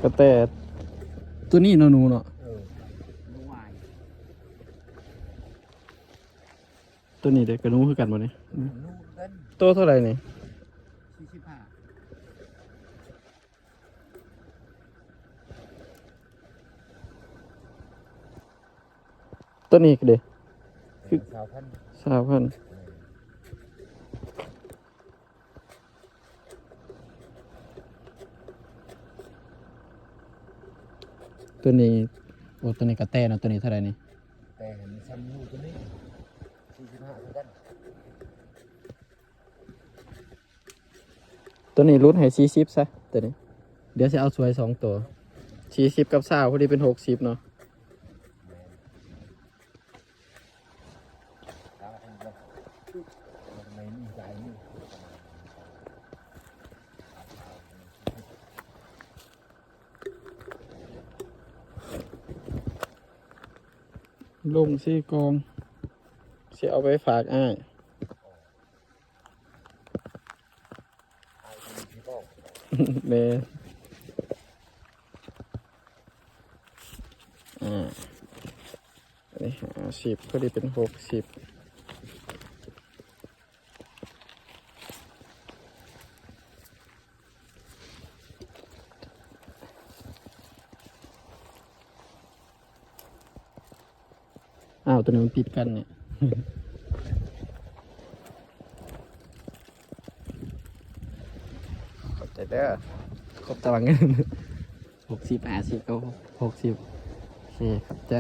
ກະແຕ ຕົວນີ້ເນາະ ໜູເນາະ. ເອີ ໜູຫວາຍ. ຕົວນີ້ເດ້ ກະໜູຄືກັນບໍ່ນີ້? ໜູຄືກັນ. ໂຕເທົ່າໃດນີ້? ສີ່ສິບຫ້າ. ຕົວນີ້ເດ້? ຄື ຊາວພັນ. ຊາວພັນ. ຕົວນີ້ ໂອ້ ຕົວນີ້ກະແຕເນາະ. ຕົວນີ້ເທົ່າໃດນີ້? ແຕ່ມັນຊ້ຳຢູ່ຕົວນີ້ ສີ່ສິບຫ້າຄືກັນ. ຕົວນີ້ຫຼຸດໃຫ້ສີ່ສິບຊະ ຕົວນີ້. ດຽວຊິເອົາຊ່ວຍສອງຕົວ ສີ່ສິບກັບຊາວ ພໍດີເປັນຫົກສິບເນາະ. ລົງສີ່ກ່ອງ ຊິເອົາໄປຝາກອ້າຍ. ແມ່ນ. ອ່າ ອັນນີ້ຫ້າສິບ ພໍດີເປັນຫົກສິບ. ອ້າວ ຕົວນີ້ມັນຕິດກັນນີ້. ຂອບໃຈເດີ. ຄົບຕາລາງເງິນ ຫົກສິບ ຫ້າສິບ ກໍຫົກສິບ. ໂອເຄ ຂອບໃຈ.